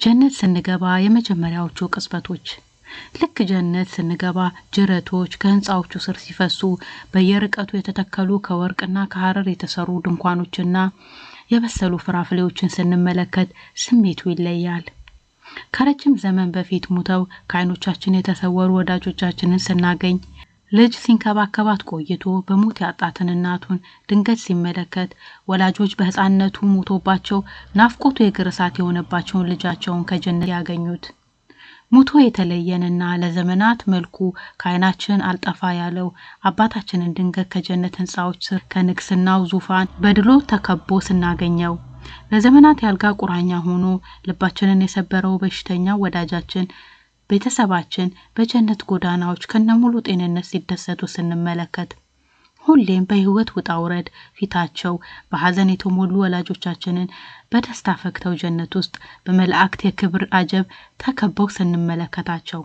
ጀነት ስንገባ የመጀመሪያዎቹ ቅጽበቶች፣ ልክ ጀነት ስንገባ ጅረቶች ከህንፃዎቹ ስር ሲፈሱ፣ በየርቀቱ የተተከሉ ከወርቅና ከሐረር የተሰሩ ድንኳኖችና የበሰሉ ፍራፍሬዎችን ስንመለከት ስሜቱ ይለያል። ከረጅም ዘመን በፊት ሙተው ከዓይኖቻችን የተሰወሩ ወዳጆቻችንን ስናገኝ፣ ልጅ ሲንከባከባት ቆይቶ በሞት ያጣትን እናቱን ድንገት ሲመለከት፣ ወላጆች በህፃንነቱ ሞቶባቸው ናፍቆቱ የእግር እሳት የሆነባቸውን ልጃቸውን ከጀነት ያገኙት፣ ሙቶ የተለየንና ለዘመናት መልኩ ከዓይናችን አልጠፋ ያለው አባታችንን ድንገት ከጀነት ህንፃዎች ስር ከንግስናው ዙፋን በድሎ ተከቦ ስናገኘው፣ ለዘመናት ያልጋ ቁራኛ ሆኖ ልባችንን የሰበረው በሽተኛው ወዳጃችን ቤተሰባችን በጀነት ጎዳናዎች ከነሙሉ ጤንነት ሲደሰቱ ስንመለከት፣ ሁሌም በህይወት ውጣ ውረድ ፊታቸው በሀዘን የተሞሉ ወላጆቻችንን በደስታ ፈክተው ጀነት ውስጥ በመላእክት የክብር አጀብ ተከበው ስንመለከታቸው፣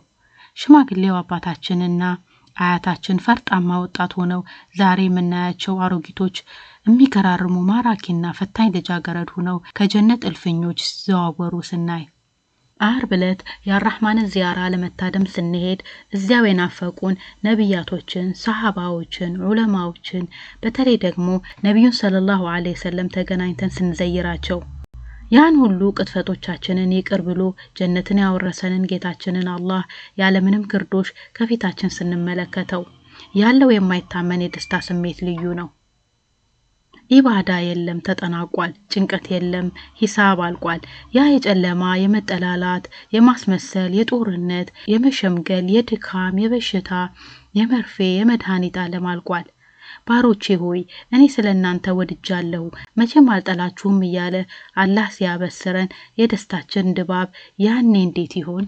ሽማግሌው አባታችንና አያታችን ፈርጣማ ወጣት ሆነው ዛሬ የምናያቸው አሮጊቶች የሚገራርሙ ማራኪና ፈታኝ ልጃገረድ ሆነው ከጀነት እልፍኞች ሲዘዋወሩ ስናይ፣ አርብ ዕለት የአራህማንን ዚያራ ለመታደም ስንሄድ እዚያው የናፈቁን ነቢያቶችን፣ ሰሃባዎችን፣ ዑለማዎችን፣ በተለይ ደግሞ ነቢዩን ሰለላሁ ዐለይሂ ወሰለም ተገናኝተን ስንዘይራቸው፣ ያን ሁሉ ቅጥፈቶቻችንን ይቅር ብሎ ጀነትን ያወረሰንን ጌታችንን አላህ ያለምንም ግርዶሽ ከፊታችን ስንመለከተው ያለው የማይታመን የደስታ ስሜት ልዩ ነው። ኢባዳ የለም፣ ተጠናቋል። ጭንቀት የለም፣ ሂሳብ አልቋል። ያ የጨለማ፣ የመጠላላት፣ የማስመሰል፣ የጦርነት፣ የመሸምገል፣ የድካም፣ የበሽታ፣ የመርፌ፣ የመድኃኒት ዓለም አልቋል። ባሮቼ ሆይ፣ እኔ ስለ እናንተ ወድጃለሁ፣ መቼም አልጠላችሁም እያለ አላህ ሲያበስረን የደስታችን ድባብ ያኔ እንዴት ይሆን?